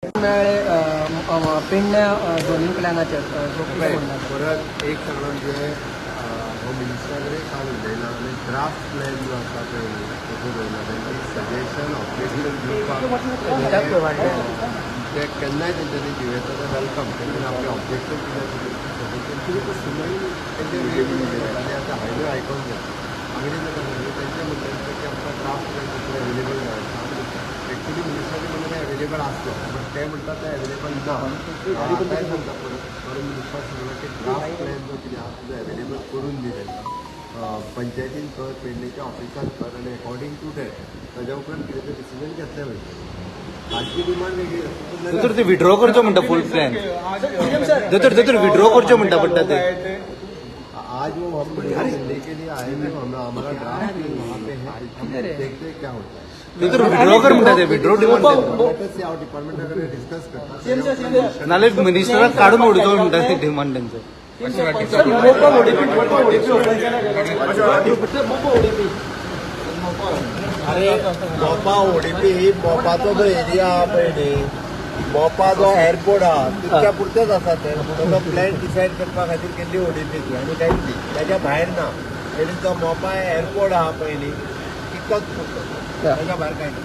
मेळ्ळे पेडण्या zoning प्लॅनाचेर so कितें म्हणणें आसा? परत एक सांगणा म्हणजे हो मिनिस्टरा कडेन काल उलयला आनी ड्राफ्ट प्लॅन जो आसा पळय न्ही प्रपोज येयला तेंचे सजेशन, ऑब्जेक्शन दिवपाक ते केन्नाय तेंच्यांनी दिवं येता. ते welcome. तेंच्यांनी आपले ऑब्जेक्शन कितें आसा, सजेशन कितें, सुनावणी तेंचे वेळ. आनी आतां हायवे आयकोन जाय. आमी तेंकां सांगलें, तेंचें म्हणणें की आमकां ड्राफ्ट प्लॅन अवेलेबल जाय. एक्चुली मिनिस्टराचें म्हणणें अवेलेबल आसलो, बट ते म्हणटा ते अवेलेबल ना. आतांय सांगता परत परत, मिनिस्टराक सांगलां की ड्राफ्ट प्लॅन जो कितें आसा तो अवेलेबल करून दी तांकां, पंचायतीन कर, पेडणेच्या ऑफिसान कर आनी अकॉर्डिंग टू that ताज्या उपरांत कितें तें डिसिजन घेतलें वयतलें. तांची डिमांड वेगळी आसा. दोतोर, ते विड्रॉ करचो म्हणटा फूल प्लॅन. दोतोर, दोतोर, विड्रॉ करचो म्हणटा पडटा ते. आज वो हम मिलने के लिए आए थे. हम हमारा ड्राफ्ट वहाँ पे है, हम देखते हैं क्या होता है. दोतोर, विड्रॉ कर म्हणटा ते, विड्रॉ डिमांड. हांव डिपार्टमेंटा कडेन डिस्कस करता. नाल्यार मिनिस्टराक काडून उडयतो म्हणटा ते, डिमांड तेंचो. Mopa ODP, Mopa ODP, Mopa ODP. अरे, मोपा ओडीपी, मोपाचो जो एरिया आहा पळय न्ही, मोपा जो एअरपोर्ट आहा तितक्या पुरतेच आसा ते. तो प्लॅन डिसायड करपा खातीर केल्ली ओडीपी ती आनी कांयच न्ही, त्याच्या भायर ना. आनी जो मोपा एअरपोर्ट आहा पळय न्ही, तितकोच पुरतो, त्याच्या भायर कांय ना.